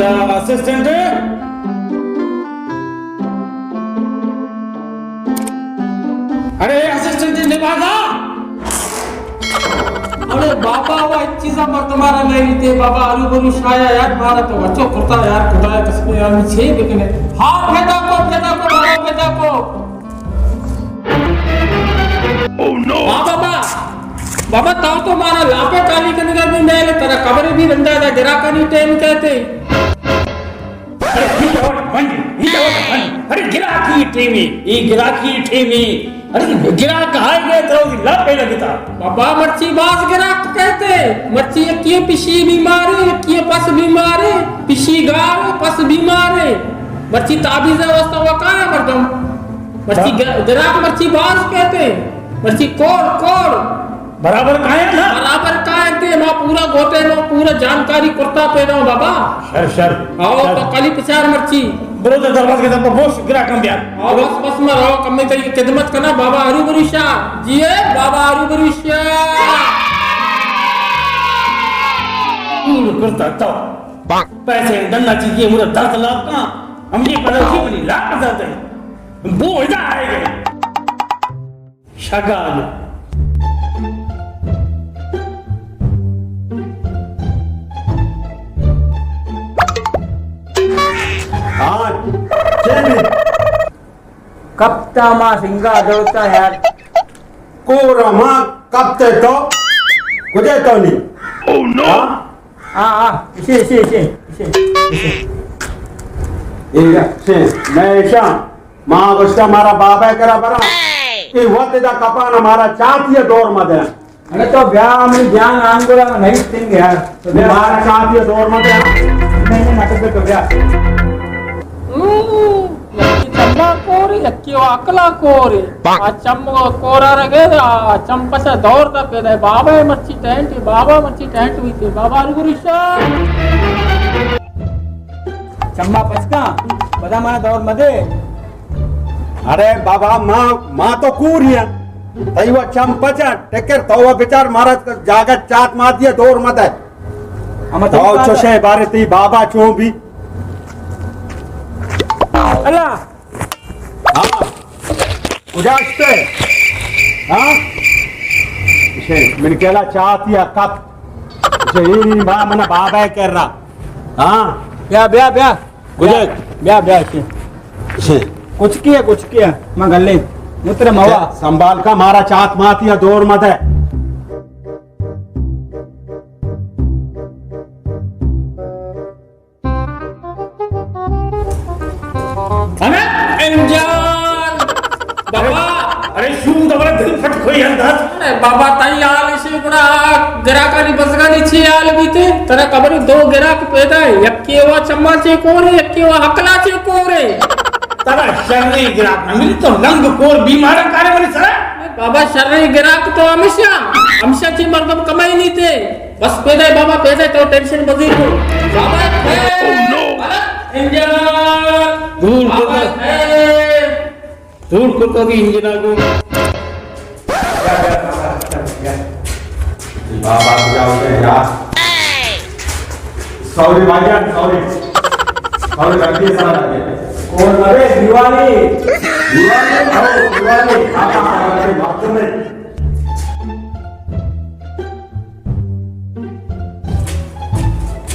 اسسٹنٹ۔ ارے اسسٹنٹ نبھاگا۔ ارے بابا، وہ ایک چیزا مردمارا نہیں لیتے بابا، آلو بلو شایا یار، مارا تو بچو کرتا یار، خدا قسم یار، میں چھ بکنے۔ ہاں، پیدا کو، پیدا کو، بابا، پیدا کو۔ ہاں بابا، بابا، تاو تو مارا لاپے کالی کنگا بھی میل، ترا خبر بھی رندا دا گراکانی ٹائم کہتے۔ ارے، ای تو بند، ای تو بند۔ ارے، گراکی ٹیمی، ای گراکی ٹیمی۔ ارے، گراک آئے گئے تو لاپے لگتا۔ بابا، مرچی باز گراک کہتے۔ مرچی یکی پشی بیمارے، یکی پس بیمارے، پشی گارے، پس بیمارے۔ مرچی تعویذ واسطہ وکارے مردم۔ مرچی گ-، گراک مرچی باز کہتے۔ مرچی کوڑ، کوڑ۔ برابر کائیں نا؟ برابر کائیں تے، ما پورا گوتے نو، پورا جانکاری کرتا پیدا ہوں بابا۔ شر، شر، آؤ شر۔ تو کلی پچار مرچی۔ برو تو دروازے کے طرف بوش گراکاں بیار۔ آؤ بس، بس، ما رہو، کمے تری خدمت کنا بابا ہرو بروشا۔ جی اے بابا ہرو بروشا۔ دور کرتا تو۔ پیسے ڈنڈا چیزیں مجھے درد لاتا۔ ہم یہ پتہ نہیں منی لاپ درد ہے۔ وہ ادا آئے گئے۔ شگال۔ ہاں، چے بھی؟ کپتا ما سنگا دوتا یار۔ کورا ما کپتے تو؟ کجے تو نہیں؟ ہاں؟ آ، آ، اسے، اسے، اسے، اسے، اسے۔ اے، اسے، میں ایشاں، ماں گوشتا مارا بابا کرا برا۔ اے وقت دا کپانا مارا چاتی دور ما دے۔ اگہ تو بیا، منی جان آنگورا نہیں تنگ یار۔ تو بیا۔ مارا چاتی دور ما دے۔ نہیں، نہیں، مت تو بیا۔ ہم، یکی چما کورے، یکی و عقلا کورے۔ آ چم کورا رگے، آ چم پچا دور دا پیدا۔ بابا مرچی ٹینٹ، بابا مرچی ٹینٹ ہوئی تھے۔ بابا رو رشا۔ چما پچکا، پدا مانا دور مدے۔ ارے بابا، ما، ما تو کور ہی ہیں۔ تئی وہ چم پچا، ٹکر تو وہ بچار مارا جاگہ چات ما دیا دور مدے۔ ہم تو چوشے بارے تی بابا چون بھی۔ اللہ۔ ہاں۔ کجا استے؟ ہاں؟ اسے من کہلا چاتی کپ۔ اسے یہ نہیں با منا بابا کر رہا۔ ہاں؟ بیا، بیا، بیا۔ کجا؟ بیا، بیا، اسے۔ اسے۔ کچھ کیا، کچھ کیا۔ میں گلے۔ متر موا۔ سنبھال کا مارا چات ماتی دور مدے۔ ہمیں انجان بابا۔ ارے شو دبر دل پھٹ کوئی انداز۔ ارے بابا تئی حال اسی گڑا گراکانی بزگانی چی حال بیتے؟ ترا خبر دو گراک پیدا ہے، یکی وا چما چے کورے، یکی وا حقلا چے کورے۔ ترا شریں گراک نہ ملی تو لنگ کور بیمار کارے منی سرا۔ بابا شریں گراک تو ہمیشہ، ہمیشہ چی مردم کمائی نہیں تے۔ بس پیدا ہے بابا، پیدا ہے، تو ٹینشن مزید ہو۔ بابا، اے، انجن۔ دور بابا، کر۔ اے۔ دور کر تو بھی انجن کو۔ بابا، کیا ہوتا ہے یار؟ سوری بھائی جان، سوری۔ سوری، غلطی سے سارا لگ گیا۔ اور ارے دیوالی۔ دیوالی، ہاں، دیوالی۔ آپ، آپ، آپ، آپ، آپ،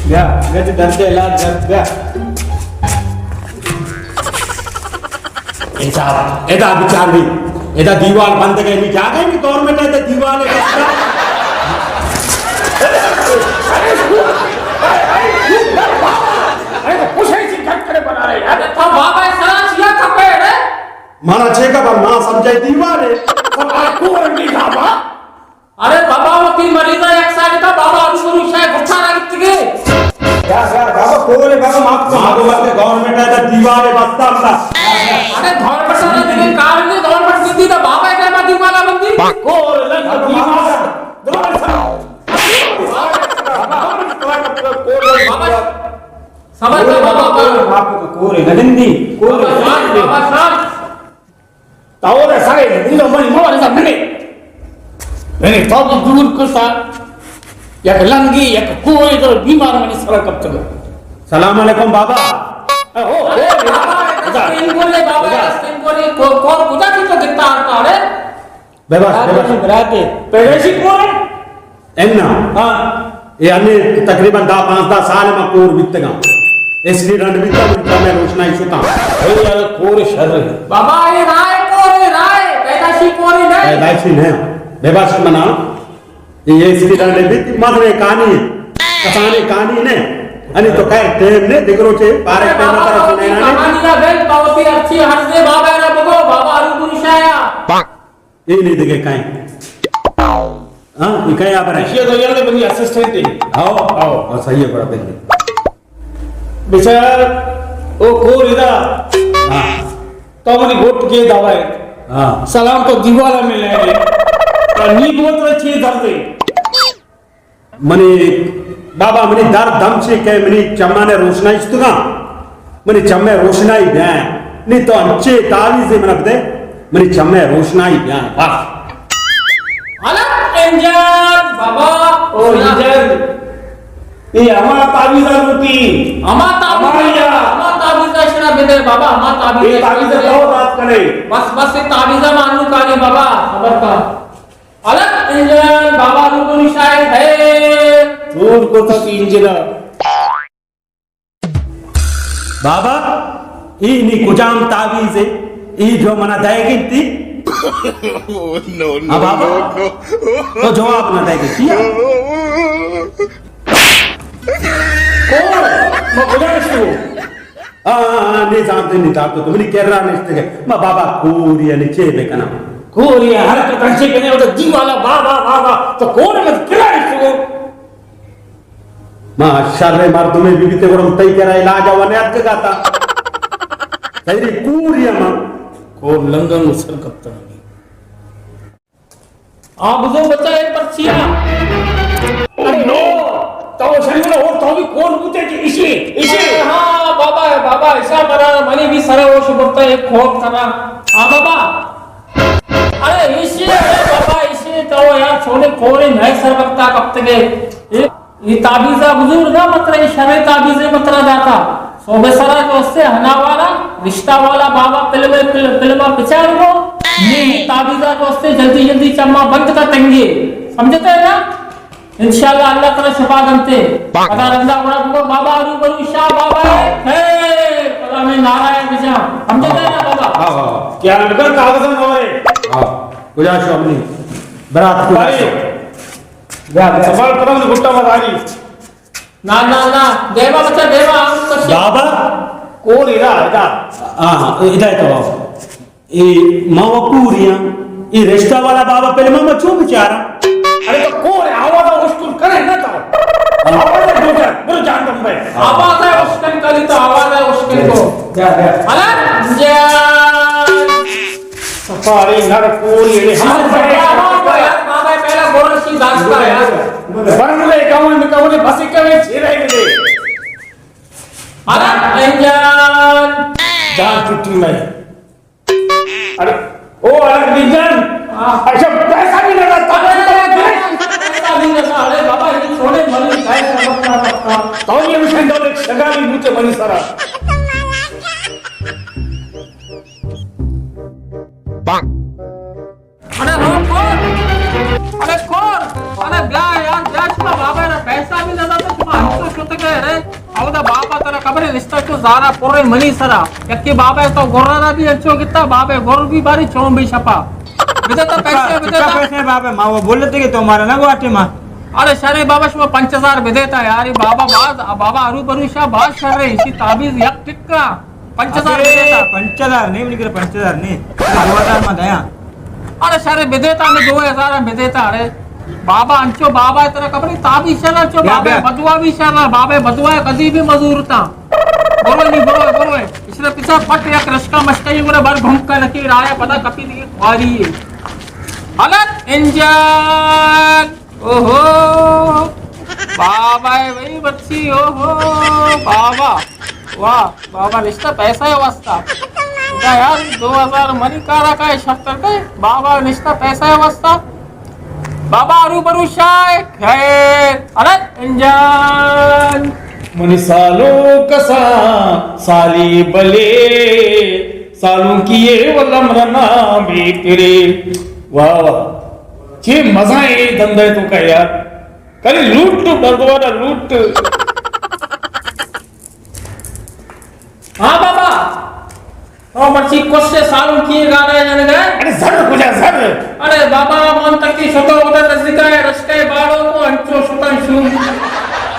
بیا، بیا تو درد علاج درد، بیا۔ ادا، ادا بچار بھی، ادا دیوال بند گئے، بھی جا گئے، بھی گورنمنٹ ہے، ادا دیوال ہے، بس۔ ارے، تو کچھ ایسی گھٹ کرے بنا رہے یار۔ تو بابا سرا چیا کپے رے؟ مانا چیک اپ، ماں سمجھے دیوال ہے۔ سب آپ کو رنگی بابا۔ ارے بابا، وتی مریضا یک سائیڈ کا بابا، ارو شروع شاید گٹھا نہ گتگے۔ کیا، کیا، بابا، کون ہے بابا، معاف کر۔ بابا، وقت گورنمنٹ ہے، تو دیوال ہے، بستا ہم۔ ارے گورنمنٹ ہے، لیکن کار نہیں، گورنمنٹ سیدھی تو بابا ہے، کیا دیوال بندی؟ کون ہے؟ دیوال۔ بابا، سمجھ لو بابا۔ آپ کو کور ہے، نہ گندی، کور ہے۔ بابا، بابا، تو دا سرے، انگا منی مور دا منی۔ منی تو دور کرتا، یک لنگی، یک کوئی تو بیمار منی سر کپتگ۔ سلام علیکم بابا۔ او، او، بابا، بابا۔ دستین گولے بابا، دستین گولے، کو-، کور کجا تھی تو گتا آتا رے؟ بے بس، بے بس۔ برات ہے۔ پیدائشی کور ہے؟ انا۔ ہاں۔ اے ہمیں تقریباً دہ پانزدہ سال ما کور بیتگاں۔ ایکسیڈنٹ بیتا، منی چمے روشنائی شتاں۔ اے یار کور شر ہے۔ بابا، اے رائے کور ہے، رائے، پیدائشی کور ہے نہیں۔ پیدائشی نہیں۔ بے بس منا۔ اے ایکسیڈنٹ بیت، مزنے کانی ہے۔ کسانے کانی نہیں۔ انی تو خیر ٹیم نے، دگرو چے، بارے ٹیم ترا سنے نا نے۔ کہانی بل بہت ہی اچھی ہنس دے بابا را بگو، بابا رو گروشایا۔ اے نہیں دگے کائیں۔ ہاں، یہ کائیں آپ رہے؟ یہ تو یار منی اسسٹنٹ ہے۔ آؤ۔ آؤ۔ ہاں، صحیح ہے، بڑا بہتر۔ بچار، او کور ادا۔ ہاں۔ تو منی گوٹ کے دوا ہے۔ ہاں۔ سلام تو دیوالا میں لے گئے۔ تو نی بہت اچھی درد ہے۔ منی بابا، منی درد دم چے کہ منی چمانے روشنائی شتگاں، منی چمے روشنائی بیاں۔ نی تو انچے تعویذے منا بدے، منی چمے روشنائی بیاں۔ بس۔ الگ انجن بابا۔ او انجن، اے ہما تعویذ لوٹی۔ ہما تعویذ، ہما یا۔ ہما تعویذ شنا بدے بابا، ہما تعویذ اے تعویذ بدے۔ تو دات کنے۔ بس، بس، اے تعویذ مانو کاری بابا، خبر کا۔ الگ انجن بابا رو گروشائے ہے۔ دور کو تک انجن۔ بابا، ای نی کجام تعویذ ہے؟ ای جو منا دائے گنتی؟ نو، نو، ہاں بابا، نو، نو۔ تو جواب نہ دائے گنتی۔ کون؟ ما کجا نشتو؟ آ، آ، آ، نی زانتے نی داتو تو منی کرا نشتگے۔ ما بابا کوری نی چے بکنا؟ کوری ہر تو کنچے کنے، او تو دیوالا بابا، بابا، تو کون مت کرا نشتگو؟ ما شر مردمے بی بیتے گڑا تئی کرا علاج و نیت کے گاتا۔ تیری کوری ما۔ کور لنگن سر کپتا۔ آ بزو بچا اے پرچیا۔ او نو! تو شریف ہو، تو بھی کون بوتے کہ اشی، اشی۔ ہاں، بابا، بابا، ایشا مرا، منی بھی سر ہوش برتا، ایک خوف کرا۔ ہاں، بابا۔ ارے، اشی، ارے، بابا، اشی، تو یار، چھوڑے کورے نئے سر بکتا کپتگے۔ اے، اے تعویذا بزور نہ مترا، اے شرے تعویذے مترا داتا۔ صوبے سرا جو استے ہنا والا، رشتہ والا بابا فلم، فلم، فلم پچار کو، یہ تعویذا جو استے جلدی جلدی چما بند کا تنگے۔ سمجھتے ہیں نا؟ انشاءاللہ اللہ تعالی شفا دنتے۔ ادا رندا بڑا کو بابا رو برو شاہ بابا ہے۔ خیر، پدا میں نعرہ ہے بجا۔ سمجھتے ہیں نا بابا؟ ہاں، ہاں۔ کیا لگا کاغذ میں ہوئے؟ ہاں، گجا شو اپنی برات کو بھائی۔ سوال کرو تو گٹا مداری۔ نا، نا، نا، دیما بچا، دیما، ہم کشی۔ بابا۔ کور ادا، ادا۔ ہاں، ہاں، ادا ہے تو بابا۔ اے ما و کوریاں۔ اے رشتہ والا بابا پہلے ما چون بچارا؟ ارے تو کور ہے، آواز اشکن کرے نا تو۔ آواز ہے، برو جان، برو جان دم بھائی۔ آواز ہے اشکن کلی تو، آواز ہے اشکن کو۔ جا، جا۔ ارے، جا۔ سفاری نر کوری، اڑے ہم بابا، بابا، پہلا گورنسی دانستا یار۔ برن لے گاؤں میں کہو نے بس ایک میں چھ رہ گئے۔ ارے انجان۔ جان چھٹی میں۔ ارے، او ارے انجان۔ ہاں۔ اچھا، پیسہ بھی نہ تھا۔ پیسہ بھی نہ تھا۔ ارے بابا، یہ چھوڑے، منی پیسہ مت نہ تھا۔ تو یہ مشن دو، ایک شگالی مجھے منی سرا۔ ارے ہو کور، ارے کور، ارے بیا یار، بیا، شما بابا را پیسہ بھی نہ داتا، شما ہم تو شتگے رے۔ اودا بابا ترا خبر ہے، رشتہ تو زارا پر منی سرا۔ یکی بابا تو گورا را بھی اچھو گتا، بابا گور بھی باری چون بھی شپا۔ بدے تو پیسے، بدے تو۔ پیسے بابا، ما وہ بولتے کہ تو ہمارا نہ گواٹے ما۔ ارے شرے بابا، شما پنچ ہزار بدے تا یار، بابا باز، بابا ارو بروشا باز شرے، اسی تعویذ یک ٹکا۔ پنچ ہزار ابے، بدے تا۔ پنچ ہزار نہیں، منی کرا پنچ ہزار نہیں۔ دو ہزار ما دیا۔ ارے شرے بدے تا، ہمیں دو ہزار ہم بدے تا، ارے۔ بابا انچو بابا ترا خبر ہے، تا بھی شر، انچو بیا، بابا بیا۔ بدوا بھی شر، بابا بدوا کدی بھی مزور تا۔ برو نہیں، برو، برو۔ اس نے پیچھے پٹ یک رشکا مشکا یہ گرا بار گھوم کر رکھی رایا پتا کپی نہیں خواری ہے۔ حالت انجان۔ اوہو، بابا ہے بھائی بچی، اوہو، بابا، واہ، بابا رشتہ پیسہ ہے واسطہ۔ خدا یار، دو ہزار منی کارا کا ہے شفتر کا ہے۔ بابا رشتہ پیسہ ہے واسطہ۔ بابا ارو برو شاہ خیر، ارے انجان۔ منی سالو کساں سالی بلے، سالوں کی یہ ولم رنا بیترے۔ واہ واہ، چے مزہ اے دندے تو کا یار۔ کلی لوٹ تو بردوانا لوٹ۔ ہاں بابا، تو مرچی کشتے سالوں کی گانا جنگا۔ ارے زر کجا زر؟ ارے بابا، من تکی شتو ودا نزدیکا ہے، رشکے باڑو کو انچو شتن شو۔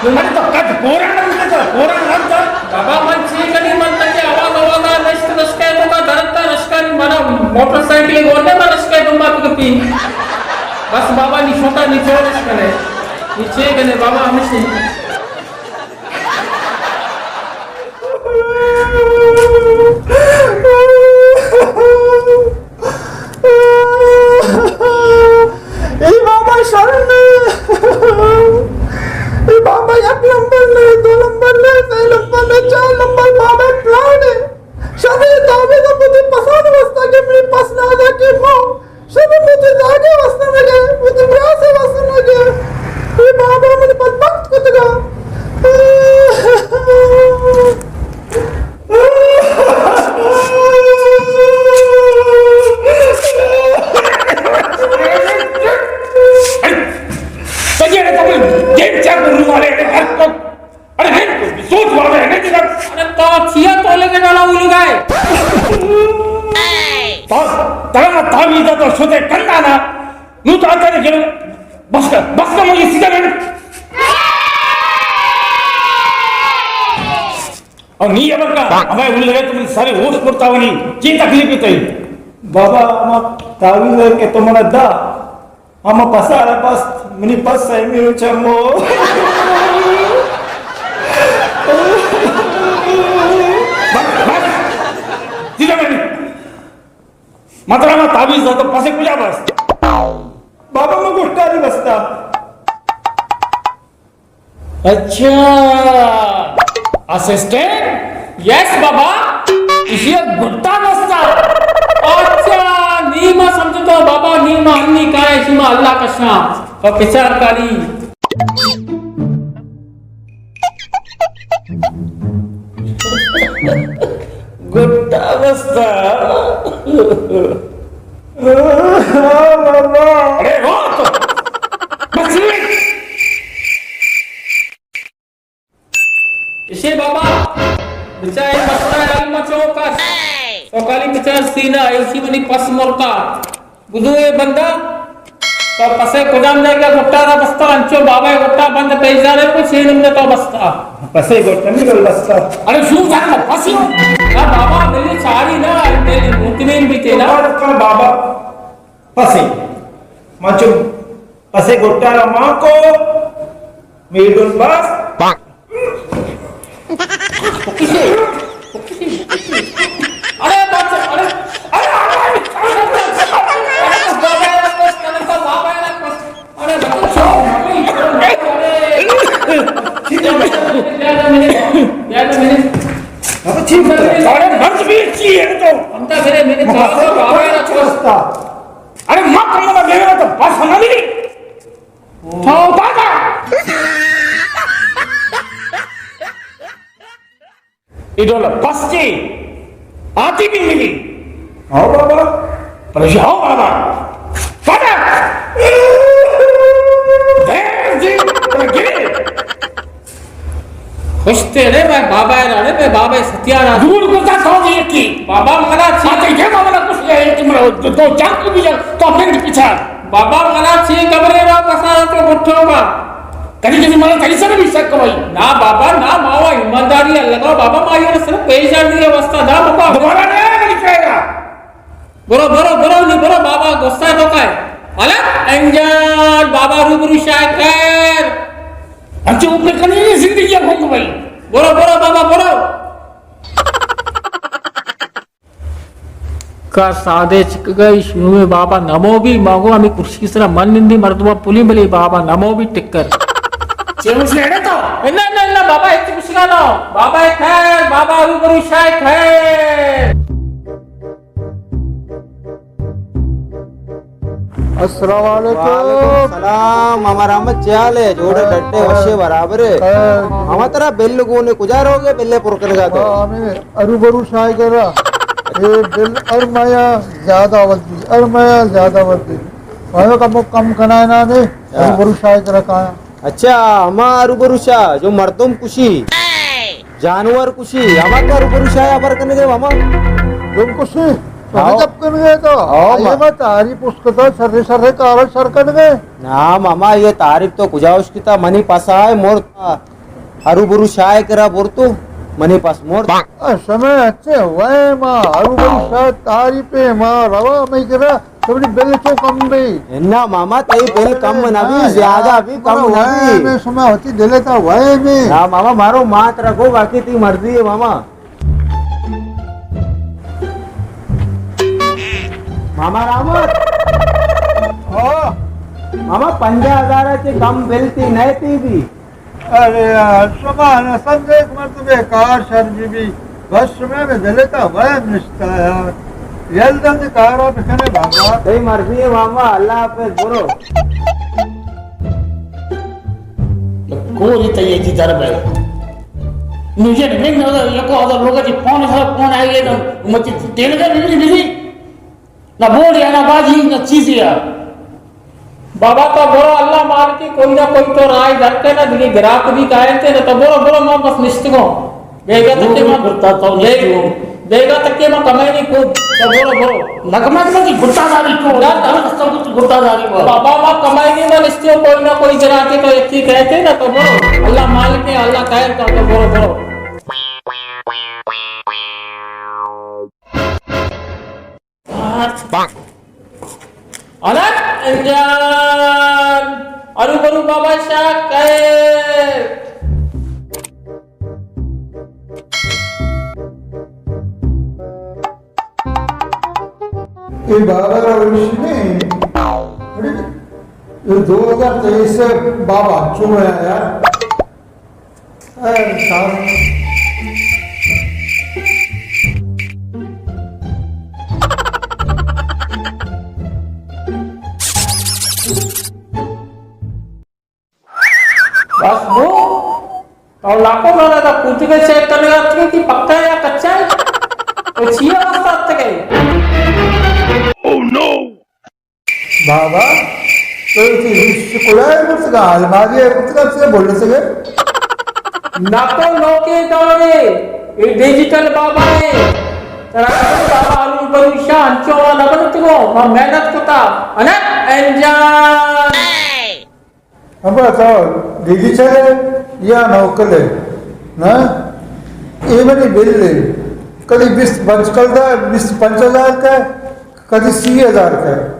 ارے تو کد کورا نہ تو کورا نہ تو۔ بابا من چی کنی، من تکی آواز آواز آ نشت رشکے تو کا درتا رشکانی منا موٹر سائیکل گورنے من رشکے دنبا تو پی۔ بس بابا نی شتا نی چورش کنے۔ نی چی کنے بابا ہمیشہ۔ اے بابا شر نے، اے بابا یک نمبر نے، دو نمبر نے، سے نمبر نے، چار نمبر بابا پلان ہے۔ شر ہے، دعوے تو مجھے پسند واسطہ کہ میرے پاس نہ آ جا کہ ماں شمے وتی زاگے واستا نہ گئے، وتی براسے واستا نہ گئے۔ اے بابا من بدبخت کتگا۔ تجھے تو دیم چا گرو والے۔ ارے ہین تو سوچ والے نہیں جناب۔ ارے تو چیا تولے کے ڈالا اولو گئے۔ تو ترا تعویذ تو شدے کندا نا۔ نو تو آتا نہیں گرو۔ بس کر، بس کر مجھے سیدھا نہیں۔ اور نہیں ابر کا، ہمیں اولو گئے تم سارے ہوش پڑتا ہونی۔ چی تکلیف ہے تئی؟ بابا، ہما تعویذ ہے کہ تم نے دا۔ ہما پسا را پست، منی پس ہے میرو چمو۔ بس، بس۔ دیدہ منی۔ مطلب ما تعویذ تو پسے کجا بست؟ بابا ما گٹاری بستا۔ اچھا، اسسٹنٹ؟ یس بابا۔ ایشی ءَ گٹا بستا۔ اچھا، نی ما سمجھتو بابا، نی ما انی کائے، ایشی ما اللہ کشاں۔ تو بچار کاری۔ گٹا بستا۔ بابا۔ ارے روت۔ بس۔ اسے بابا، بچار اے بستا ہے، علم چوکس۔ تو کالی بچار سینہ، ایسی منی پس مرتا۔ بدو اے بندہ، تو پسے کجام جائے گا گٹا را بستا، انچو بابا گٹا بند پیزارے کو چین ہم تو بستا۔ پسے گٹا نہیں گل بستا۔ ارے شو جان پسی۔ نا بابا، ملی چاری نا، ملی مطمئن بھی تینا۔ بابا، پسے۔ مچو پسے گٹا را ماں کو میڈن بس۔ ارے بچہ، ارے، ارے، ارے، ارے، ارے، بابا، ارے، ارے، بچہ، ارے، ارے، ٹھیک ہے، ارے، بچ بھی اچھی ہے تو۔ ہم تو میرے، میرے چاچا بابا، ارے، ارے، مت کرنا، میرا تو بس نہ ملی۔ تھو دادا۔ ایڈول پسچی آتی بھی ملی۔ ہاں بابا۔ پرشی ہاں بابا۔ پدا۔ دیر جی، پر گرے۔ پشتے رے میں بابا ہے، رے میں بابا ہے، ستیا را۔ دور گزا تو یہ کی۔ بابا منا چی؟ آتے یہ بابا نا کچھ یہ ہے کہ مرا دو، دو جنگ بھی جنگ، تو اپنے پیچھا۔ بابا منا چی خبرے را پسا تو گٹھو کا۔ کدی کدی مارا تئی سر بھی شک بھائی۔ نا بابا، نا، ماوا ایمانداری لگا بابا، ما یہ سر پیش آ دیا واسطہ نا بابا۔ دوبارہ نہ آئے کدی کہے گا۔ برو، برو، برو، نی برو، بابا غصہ تو کا ہے۔ حالا انجان، بابا روبرو شاہ خیر۔ ہم چو اوپر کنی نہیں زندگی اب ہم بھائی۔ برو، برو، بابا، برو۔ کا سادے چکگا ای شنوے بابا نمو بی، ماگو ہمیں کرسی سرا من نندی مردمہ پلی بلی بابا نمو بی ٹکر۔ چے مجھے اڑے تو؟ نہ، نہ، نہ، بابا ہچ کچھ نہ نو۔ بابا خیر، بابا روبرو شاہ خیر۔ السلام علیکم۔ وعلیکم السلام۔ ماما رحمت، چے حال ہے؟ جوڑے، ڈٹے، وشے، برابر ہے؟ ہاں۔ ماما ترا بل گونے، کجا روگے بلے پر کنگا تو؟ ہاں، ہمیں ارو برو شاہ کرا۔ اے بل ار میا زیادہ ودی، ار میا زیادہ ودی۔ ماما کم کم کنائے نا نے، ہاں۔ ارو برو شاہ کرا کایا۔ اچھا، ہما ارو برو شاہ جو مردم کشی، جانور کشی، ہما تو ارو برو شاہ ہبر کنگے ہما۔ مردم کشی؟ ہاں۔ ہمیں گپ کنگے تو۔ ہاں، آئیے ما۔ ما تعریف اس کو تو شر شر کارا شر کنگے۔ نا ماما، یہ تعریف تو کجا اشکتا، منی پسا ہے مرد۔ ارو برو شاہ کرا برتو، منی پس مرد۔ اے سمے اچھے ہوئے ما، ارو برو شاہ تعریف ہے ما، روا میں کرا۔ تمہاری بل تو کم بھی۔ انا ماما، تئی بل کم نہ بھی، زیادہ بھی کم نہ بھی۔ میں سما ہوتی دلے تا وے میں۔ نا ماما، مارو مات رکھو، باقی تئی مرضی ہے ماما۔ ماما رحمت۔ ہاں۔ ماما، پنجاہ ہزار چے کم بل تئی نہ تئی بھی۔ ارے یار، شما نہ سمجھے کہ مردمے کار شر بی بی، بس شما میں دلے تا وہم نشتا یار۔ یل دم کارا بکنے بابا۔ تئی مرضی ہے ماما، اللہ حافظ، برو۔ کوری تئی ایتی در بے۔ نو یہ نہیں نہ یکو آدم لوگا جی پون ہے، پون آئے گا، مچ تیل کا بجلی بجلی۔ نہ بوڑ یا نہ باجی، نہ چیزی یا۔ بابا تو برو، اللہ مالکی، کوئی نہ کوئی تو رائے در کے نہ، دیگه گراک بھی کائنتے نہ، تو برو، برو، ما بس نشتگوں۔ بیگا تکے ما، کرتا تو نشتگوں۔ بیگا تکے ما کمائی نہیں کو، تو برو، برو۔ نگمت میں کی گٹا داری کو، نہ، نہ۔ سب کچھ گٹا داری کو۔ بابا ما کمائی نہیں، ما نشتگوں، کوئی نہ کوئی گراکے تو ایک ہی کہتے نہ، تو برو۔ اللہ مالکی، اللہ خیر کا، تو برو، برو۔ الگ انجان، ارو برو بابا شاہ کئے۔ اے بابا را وشی نے، اے دو ہزار تئیس بابا چو آیا۔ اے انسان۔ بس بو، تو لاکو مانا دا کوٹی کے چیک کرنے آتے کہ پکا ہے یا کچا ہے؟ تو چیئے واسطہ آتے گئے؟ بابا، تو اے چیز کلاہے برتگا، الماری برتگا، چے بولنے سے گئے؟ ناکو نوکے دورے، اے ڈیجیٹل بابا ہے۔ ترا خبر بابا ارو برو شاہ انچو ما نہ بنتگو، ما محنت کتا، انا انجان۔ ابا تو ڈیجیٹل ہے یا نوکل ہے؟ نا، اے منی بل ہے۔ کدی بیست پنچ کل دا، بیست پنچ ہزار کا، کدی سی ہزار کا۔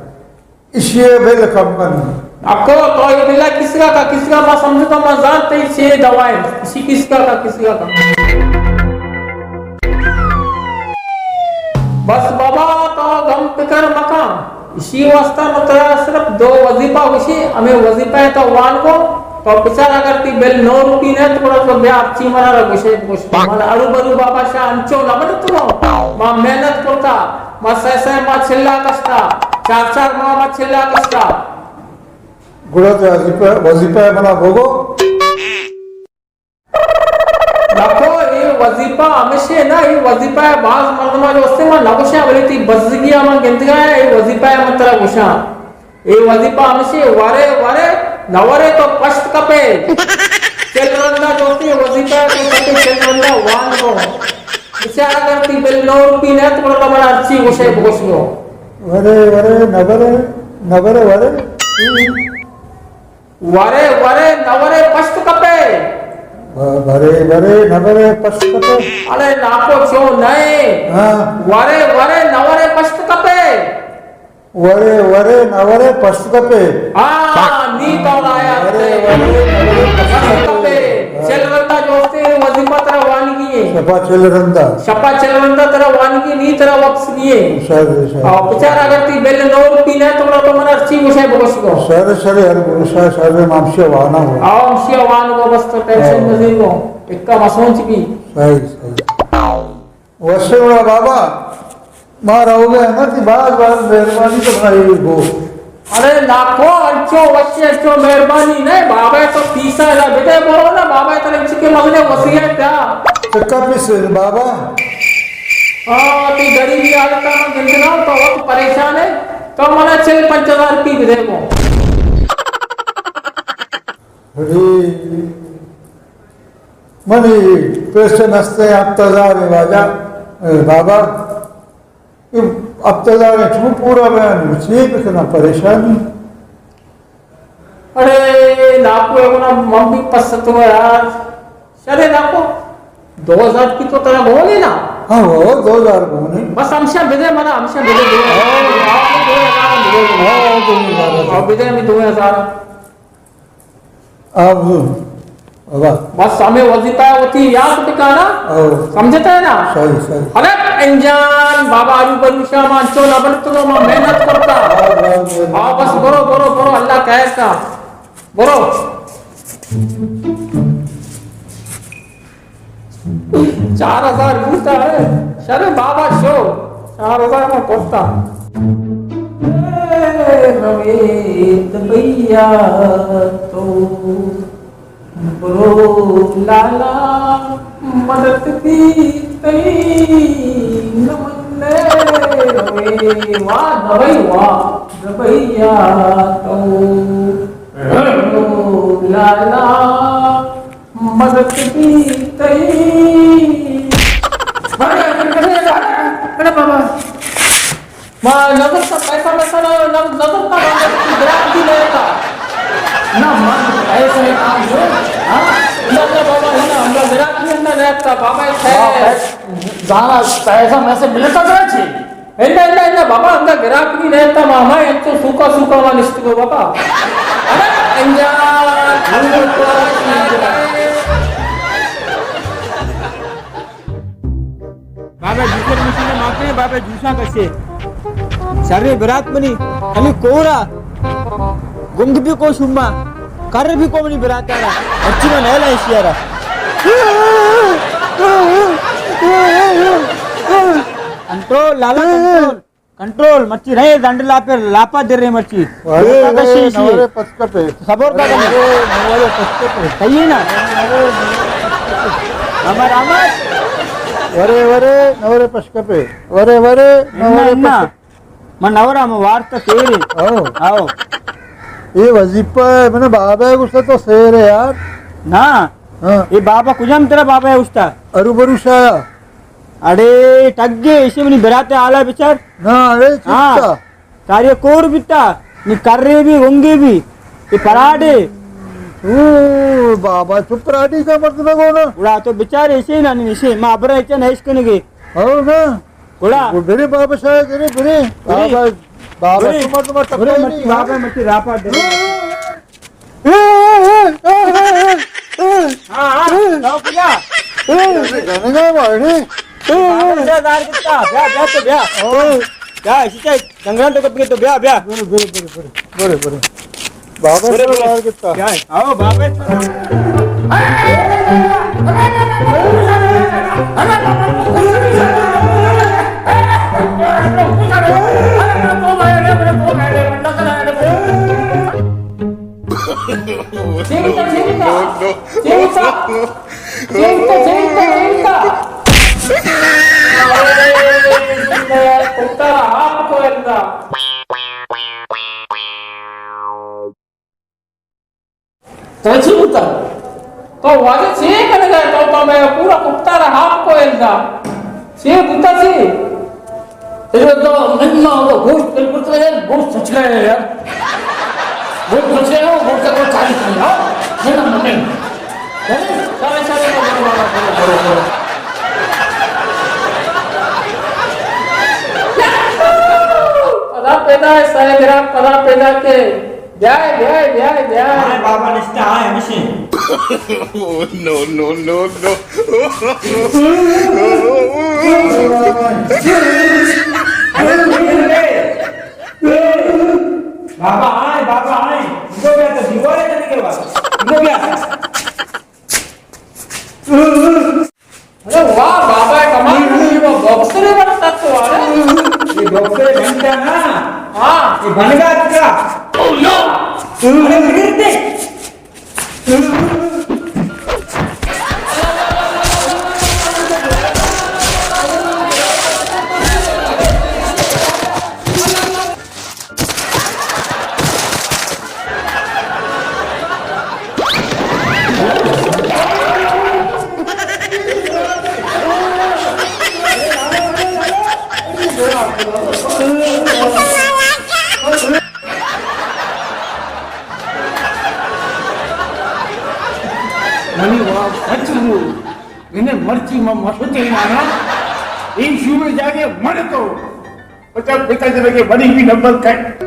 ایشی ءَ بل کم کن۔ اکو تو اے بل ءَ کسگا کا، کسگا ما سمجھتا ما زانت تئی چے دوائیں۔ ایشی کسگا کا، کسگا کا۔ بس بابا تو غم فکر مکن۔ ایشی واسطہ من ترا صرف دو وظیفہ گوشی، ہمیں وظیفہ ءَ تو وان کو، تو بچار اگر تی بل نو روپی نہ تو گڑا تو بیا اچھی منا را گوشے گوش۔ من ارو برو بابا شاہ انچو نہ بنت تو۔ ما محنت کرتا۔ ما سہ سہ ماہ چلا کشتا، چار چار ماہ ما چلا کشتا۔ گڑا تو وظیفہ، وظیفہ منا بگو۔ نکو، اے وظیفہ ہمیشے نا، اے وظیفہ باز مردما جو استے ما نگوشاں، بلے تی بزگی ما گندگا ہے، اے وظیفہ من ترا گوشاں۔ اے وظیفہ ہمیشے، ورے ورے، نہ ورے تو پشت کپے۔ چل رندا جو استے وظیفہ تو کپے، چل رندا وان کو۔ بچار اگر تی بل نو روپی نہ تو گڑا من ہرچی گوشے بگوش گو۔ ورے ورے نہ ورے، نہ ورے ورے۔ ورے ورے نہ ورے پشت کپے۔ ورے ورے نہ ورے پشت کپے۔ اڑے ناکو چو نئے۔ ہاں۔ ورے ورے نہ ورے پشت کپے۔ ورے ورے نہ ورے پشت کپے۔ ہاں، نی تو آیا ورے تے۔ ورے نہ ورے پشت پشت کپے۔ کپے۔ چل رندا جو استے وظیفہ ترا وانگی ہے۔ شپا چل رندا۔ شپا چل رندا ترا وانگی نی ترا واپس نیے۔ شر، شر۔ او بچار اگر تی بل نو روپی نہ تو تو من ہرچی گوشے بگوش گو۔ شر، شر، ہر گوشا، شر، مامشی وانا ہو۔ او مامشی وان گو بس تو ٹینشن ہاں۔ مزین گو۔ اکا مسونچ بھی۔ صحیح، صحیح۔ وشے وڑا بابا، ما رہو گئے نا، تی باز باز مہربانی تو بھائی گو۔ ارے ناکو، انچو وشی، انچو مہربانی نہ، بابا تو پیسہ ادا بدے برو نا، بابا ترا انچی کے مزنے وصیت کیا۔ چکا پیسے بابا؟ ہاں، تی غریبی حالت میں زندگی تو وقت پریشان ہے، تو منا چل پنچ ہزار روپی بدے کو۔ ارے، منی پیسے نستے ہفت ہزار ہے واجہ، اے بابا، اے ہفت ہزار ہے، چون پورا بیان، چی بکنا، پریشانی۔ ارے، ناکو، اے گنا من بھی پستو یار۔ شرے ناکو، دو ہزار کی تو ترا گونے نا؟ ہاں، وہ دو ہزار گونے۔ بس ہمشہ بدے منا، ہمشہ بدے دو ہزار۔ ہاں۔ ہاں، دو ہزار۔ ہاں، بدے ہمیں دو ہزار۔ اب بس ہمیں وظیفہ ہے، وتی یاد ٹکانا۔ او۔ سمجھتا ہے نا؟ صحیح، صحیح۔ حلق انجان، بابا آلو بلو شاما چولا بنت تو ما محنت کرتا۔ ہاں، ہاں، ہاں۔ ہاں، بس برو، برو، برو، اللہ خیر کا۔ برو۔ چار ہزار بوتا ہے۔ شر بابا شو۔ چار ہزار ما کرتا۔ اے روے دبیا تو برو لالا مدد کی تئی نمنے روے۔ واہ دبئی واہ دبیا تو برو لالا مدد کی تئی۔ ارے بابا، ما نظر کا پیسہ ویسہ نہ، نظر، نظر کا بندہ کی گراہک بھی نہیں تھا۔ نہ، ما پیسہ نہیں تھا، ہاں؟ نہ، نہ بابا، نہ، ہمارا گراہک بھی نہ رہتا، بابا، ہے۔ ہاں، پے-، زانا پیسہ میں سے ملتا کرا چھی۔ انہ، انہ، انہ، بابا، انگا گراک بھی رہتا، ماما، انچو سوکا، سوکا ما نشتگو، بابا۔ ارے، انجا، بابا، جوسر مشین ماتے، بابا، جوسا کشے۔ شرے برات منی، خالی کورا۔ گنگ بھی کو شما، کر بھی کو منی برات آرا۔ اچھی من ہے لا اشیارا۔ کنٹرول، لالا، کنٹرول۔ کنٹرول، مرچی رہے، دنڈ لاپے، لاپا در رہے مرچی۔ ورے، ورے، کشی، کشی۔ نورے پسکپے۔ صبر کا ورے، کرے۔ ورے، نورے پسکپے۔ صحیح ہے نا؟ ورے، نورے پسکپے۔ ہمار آمد۔ ورے، ورے، نورے پسکپے۔ ورے، ورے، نورے انا، انا۔ پسکپے۔ من نورا، من وارتا سیرے۔ آؤ۔ آؤ۔ یہ وظیفہ ہے، من بابا ہے، غصہ تو سیرے یار۔ نا۔ ہاں۔ یہ بابا کجام ترا بابا ہے استا؟ ارو برو شایا۔ اڑے ٹگے، ایشی منی برات آلا بچار۔ نا، اڑے ہاں۔ چکا۔ کاری کور بیتا، نی کرے بھی، گنگے بھی۔ یہ پراڈے۔ او بابا، چپ پراڈی کا مطلب ہے نا؟ اڑا تو بچار ایشی نا، نی ایشی، ما برا ایچا نہ اشکنگے۔ ہاں نا۔ گڑا۔ وہ برے بابا شاہ، برے، برے۔ برے۔ بابا، بابا، برے۔ تمہار، تمہار برے، ٹپائی مچی نہیں، بابا، ہاں؟ مچی راپا دے۔ ہاں، ہاں، جاؤ، کیا؟ گنے گا مارے۔ بابا، دار کتا، بیا، بیا تو بیا۔ ہاں۔ بیا، اسی تے جنگل تو کب کے تو بیا، بیا۔ برے، برے، برے، برے۔ برے، برے۔ بابا برے، سے برے۔ باہر کتا۔ کیا ہے؟ آؤ، بابا۔ چلتا، چلتا۔ چلتا۔ چلتا، چلتا، چلتا۔ ارے، کتا آپ کو ایسا۔ تو چی بوتا؟ تو واجہ چی کنگا؟ تو، تو میں پورا کتا را ہاپ کو الدا۔ چی بوتا چی؟ اے تو من نہ ہو گوشت بالکل تو یار، گوشت سچ گیا یار۔ گوشت سچ گیا، گوشت کو چالیس نہیں ہو۔ میں نہ من۔ چلے، چلے، چلے، چلے، چلے، چلے۔ پدا پیدا ہے، سارے گراک پدا پیدا کے۔ بیائے، بیائے، بیائے، بیائے۔ ہائے بابا نشتہ، ہائے ہمشی۔ نو، نو، نو، نو۔ بابا آئے، بابا آئے۔ اندو بیا تو دیوارے کنگے وا۔ اندو بیا۔ ارے واہ، بابا کمال، یہ وہ باکسر ہے بڑا سخت والا۔ یہ باکسر بنتا نا؟ ہاں۔ بنگا اتکا۔ Oh no! منی واب سچ بو۔ انہیں مرچی من مسوتے نانا، اے شومیں جاگے من تو۔ پچا پتا جنگے بنی بھی نمبر کٹ۔